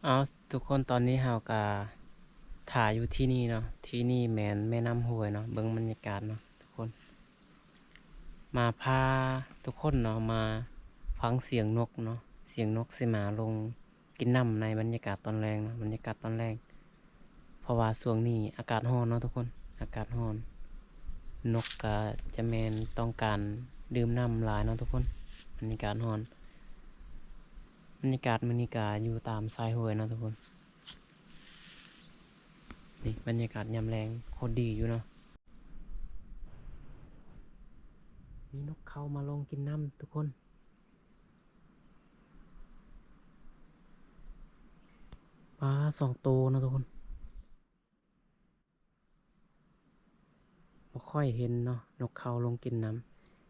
ເອົາ ທຸກຄົນ ຕອນນີ້ເຮົາກະຖ້າຢູ່ທີ່ນີ້ເນາະ ທີ່ນີ້ແມ່ນແມ່ນ້ຳຫ້ວຍເນາະ ເບິ່ງບັນຍາກາດເນາະທຸກຄົນ. ມາພາທຸກຄົນເນາະ ມາຟັງສຽງນົກເນາະ ສຽງນົກຊິມາລົງກິນນ້ຳໃນບັນຍາກາດຕອນແລງເນາະ ບັນຍາກາດຕອນແລງ ເພາະວ່າຊ່ວງນີ້ອາກາດຮ້ອນເນາະທຸກຄົນ ອາກາດຮ້ອນ ນົກກະຈະແມ່ນຕ້ອງການດື່ມນ້ຳຫຼາຍເນາະທຸກຄົນ ບັນຍາກາດຮ້ອນ. ບັນຍາກາດມື້ນີ້ກະຢູ່ຕາມຊາຍຫ້ວຍເນາະທຸກຄົນ. ນີ້ບັນຍາກາດຍາມແລງໂຄດດີຢູ່ເນາະ ມີນົກເຂົາມາລົງກິນນ້ຳທຸກຄົນ. ປາສອງໂຕເນາະທຸກຄົນ ບໍ່ຄ່ອຍເຫັນເນາະ ນົກເຂົາລົງກິນນ້ຳ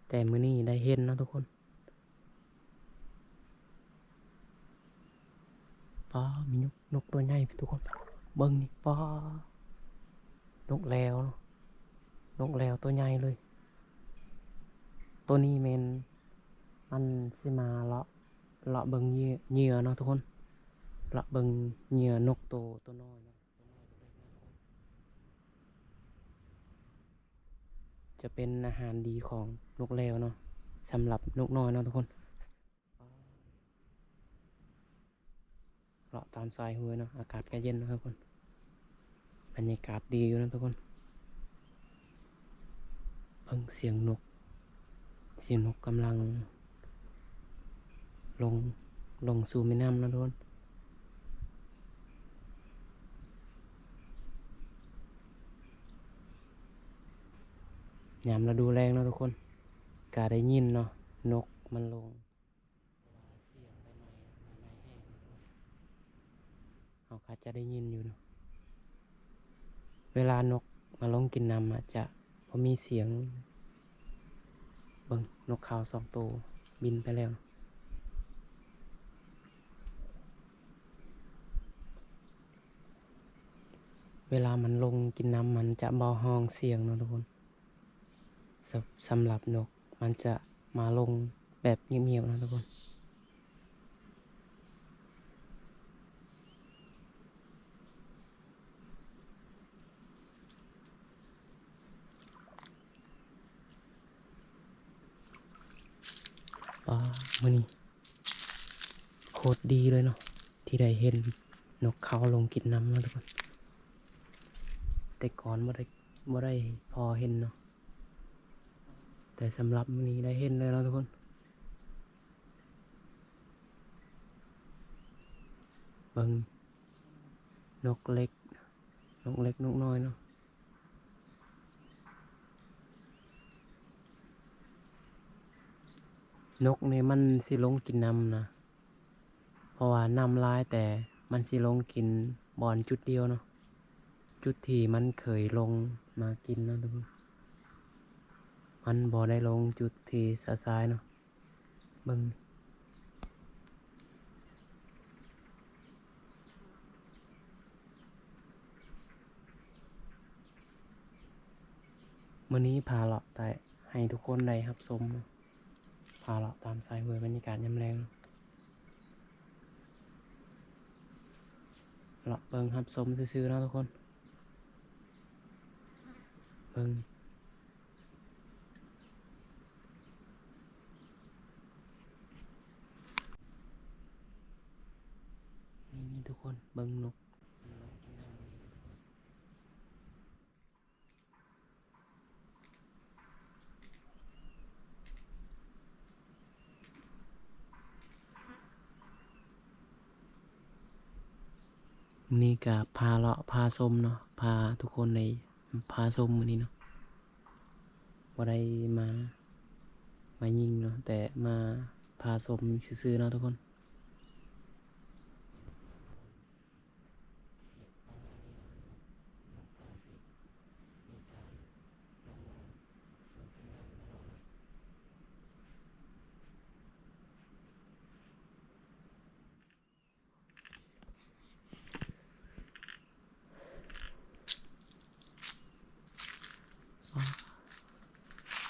ແຕ່ມື້ນີ້ໄດ້ເຫັນເນາະທຸກຄົນ. ປາ ມີນົກ ນົກຕົວໃຫຍ່ທຸກຄົນ ເບິ່ງນີ້ ປາ ນົກແລວເນາະ ນົກແລວຕົວໃຫຍ່ເລີຍ. ໂຕນີ້ແມ່ນມັນຊິມາເລາະ ເລາະເບິ່ງເຫຍື່ອເນາະທຸກຄົນ ເລາະເບິ່ງເຫຍື່ອນົກໂຕ ໂຕນ້ອຍເນາະ. ຈະເປັນອາຫານດີຂອງນົກແລວເນາະ ສຳລັບນົກນ້ອຍເນາະທຸກຄົນ. ເລາະຕາມຊາຍຫ້ວຍເນາະ ອາກາດກະເຢັນເນາະທຸກຄົນ ບັນຍາກາດດີຢູ່ເນາະທຸກຄົນ. ເບິ່ງສຽງນົກ ສຽງນົກກຳລັງລົງ ລົງສູ່ແມ່ນ້ຳເນາະທຸກຄົນ. ຍາມລະດູແລ້ງເນາະທຸກຄົນ ກະໄດ້ຍິນເນາະ ນົກມັນລົງ ເພາະວ່າສຽງໃບໄມ້ ໃບໄມ້ແຫ້ງເນາະທຸກຄົນ ເຮົາກະຈະໄດ້ຍິນຢູ່ເນາະ ເວລານົກມາລົງກິນນ້ຳອາດຈະບໍ່ມີສຽງ. ເບິ່ງ ນົກຂາວສອງໂຕບິນໄປແລ້ວ. ເວລາມັນລົງກິນນ້ຳ ມັນຈະບໍ່ຮ້ອງສຽງເນາະທຸກຄົນ. ສຳ ສຳລັບນົກ ມັນຈະມາລົງແບບງຽບໆເນາະທຸກຄົນ. ປາ ມື້ນີ້ໂຄດດີເລີຍເນາະ ທີ່ໄດ້ເຫັນນົກເຂົາລົງກິນນ້ຳເນາະທຸກຄົນ. ແຕ່ກ່ອນບໍ່ໄດ້ ບໍ່ໄດ້ພໍເຫັນເນາະ ແຕ່ສຳລັບມື້ນີ້ໄດ້ເຫັນເລີຍເນາະທຸກຄົນ. ເບິ່ງ ນົກເລັກ ນົກເລັກນົກນ້ອຍເນາະ. ນົກນີ້ມັນຊິລົງກິນນ້ຳນະ ເພາະວ່ານ້ຳຫຼາຍ ແຕ່ມັນຊິລົງກິນບ່ອນຈຸດດຽວເນາະ ຈຸດທີ່ມັນເຄີຍລົງມາກິນເນາະທຸກຄົນ. ມັນບໍ່ໄດ້ລົງຈຸດທີ່ຊາຊາຍເນາະ. ເບິ່ງ ມື້ນີ້ພາເລາະໄຕ່ ໃຫ້ທຸກຄົນໄດ້ຮັບຊົມເນາະ ພາເລາະຕາມຊາຍຫ້ວຍ ບັນຍາກາດຍາມແລງ ເລາະເບິ່ງຮັບຊົມຊື່ໆເນາະທຸກຄົນ. ເບິ່ງ ນີ້ໆ ທຸກຄົນ ເບິ່ງນົກ. ນີ້ກະພາເລາະພາຊົມເນາະ ພາທຸກຄົນໄດ້ພາຊົມມື້ນີ້ເນາະ ບໍ່ໄດ້ມາ ມາຍິງເນາະ ແຕ່ມາພາຊົມຊື່ໆເນາະທຸກຄົນ.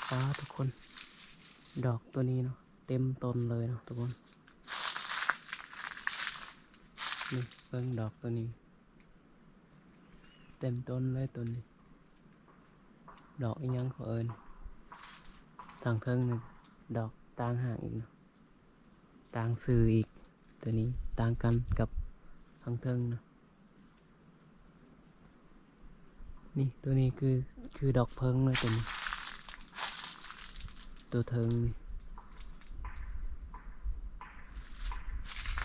ປາ ທຸກຄົນ ດອກໂຕນີ້ເນາະ ເຕັມຕົ້ນເລີຍເນາະທຸກຄົນ. ນີ້ ເບິ່ງດອກໂຕນີ້ ເຕັມຕົ້ນເລີຍໂຕນີ້. ດອກອີ່ຫຍັງເຂົາເອີ້ນ? ທາງເທິງນີ້ດອກຕ່າງຫາກອີກເນາະ ຕ່າງຊື່ອີກ. ໂຕນີ້ຕ່າງກັນກັບທາງເທິງເນາະ. ນີ້ ໂຕນີ້ຄື ຄືດອກເຜິ້ງເລີຍໂຕນີ້ ໂຕເທິງນີ້.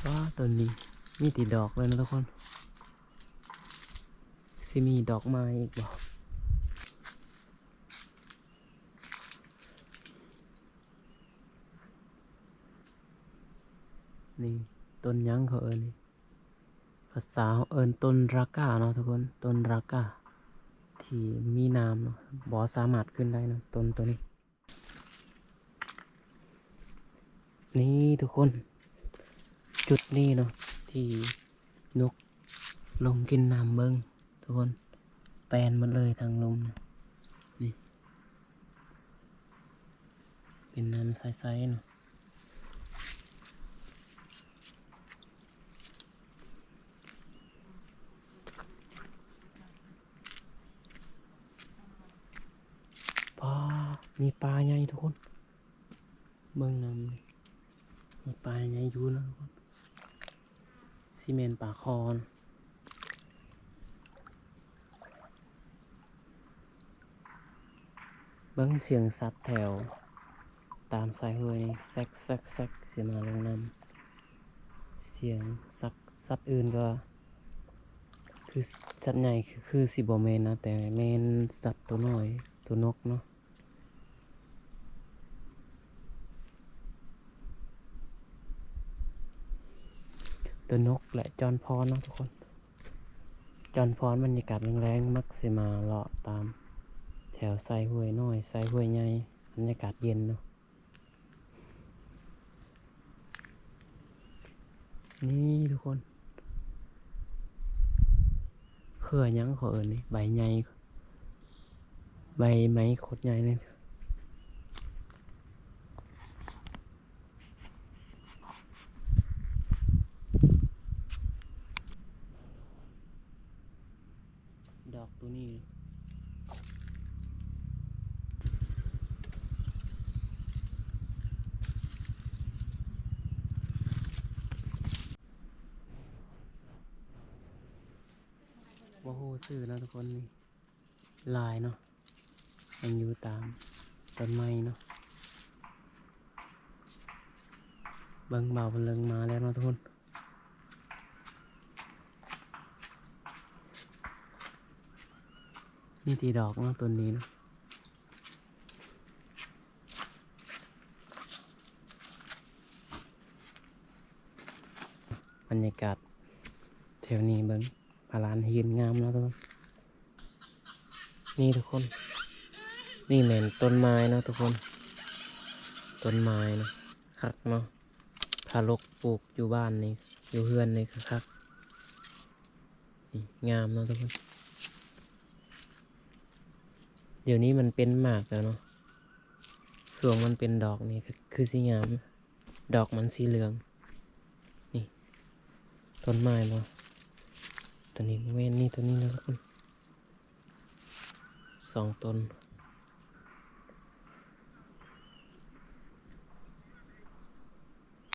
ວ້າ ໂຕນີ້ມີແຕ່ດອກເລີຍນະທຸກຄົນ. ຊິມີດອກມາອີກບໍ່? ນີ້ ຕົ້ນຫຍັງເຂົາເອີ້ນນີ້? ພາສາເຮົາເອີ້ນຕົ້ນລາກາເນາະທຸກຄົນ ຕົ້ນລາກາທີ່ມີໜາມເນາະ ບໍ່ສາມາດຂຶ້ນໄດ້ເນາະ ຕົ້ນໂຕນີ້. ນີ້ທຸກຄົນ ຈຸດນີ້ເນາະ ທີ່ນົກລົງກິນນ້ຳເບິ່ງທຸກຄົນ ແປນໝົດເລີຍທາງລຸ່ມນະ. ນີ້ ເປັນນ້ຳໃສໆເນາະ. ປາ ມີປາໃຫຍ່ທຸກຄົນ ເບິ່ງນ້ຳນີ້ ມີປາໃຫຍ່ຢູ່ນະທຸກຄົນ. ຊິແມ່ນປາຄໍນະ. ເບິ່ງສຽງສັດແຖວຕາມສາຍຫ້ວຍນີ້ ແຊກໆໆ ຊິມາລົງນ້ຳ. ສຽງສັດ ສັດອື່ນກໍຄືສັດໃຫຍ່ ຄື ຄືຊິບໍ່ແມ່ນນະ ແຕ່ແມ່ນສັດໂຕນ້ອຍ ໂຕນົກເນາະ. ໂຕນົກ ແລະ ຈອນພອນເນາະທຸກຄົນ. ຈອນພອນ ບັນຍາກາດແລງໆ ມັກຊິມາເລາະຕາມແຖວສາຍຫ້ວຍນ້ອຍ ສາຍຫ້ວຍໃຫຍ່ ບັນຍາກາດເຢັນເນາະ. ນີ້ທຸກຄົນ ເຂື່ອຫຍັງເຂົາເອີ້ນນີ້ ໃບໃຫຍ່ ໃບໄມ້ໂຄດໃຫຍ່ເລີຍ. ດອກໂຕນີ້ ບໍ່ຮູ້ຊື່ເນາະທຸກຄົນ ນີ້ ຫຼາຍເນາະ ມັນຢູ່ຕາມຕົ້ນໄມ້ເນາະ. ເບິ່ງ ບ່າວເພິ່ນເລິງມາແລ້ວເນາະທຸກຄົນ. ມີແຕ່ດອກເນາະ ຕົ້ນນີ້ເນາະ. ບັນຍາກາດແຖວນີ້ເບິ່ງ ພາລານຫີນງາມເນາະທຸກຄົນ. ນີ້ທຸກຄົນ ນີ້ແມ່ນຕົ້ນໄມ້ເນາະທຸກຄົນ ຕົ້ນໄມ້ເນາະ ຄັກເນາະ. ຖ້າລົກປູກຢູ່ບ້ານນີ້ ຢູ່ເຮືອນນີ້ຄືຄັກ ນີ້ງາມເນາະທຸກຄົນ. ດຽວນີ້ມັນເປັນໝາກແລ້ວເນາະ ຊ່ວງມັນເປັນດອກນີ້ ຄື ຄືຊິງາມ ດອກມັນສີເຫຼືອງ. ນີ້ ຕົ້ນໄມ້ບໍ່? ໂຕນີ້ບໍ່ແມ່ນ ນີ້ ໂຕນີ້ນະທຸກຄົນ. ສອງຕົ້ນ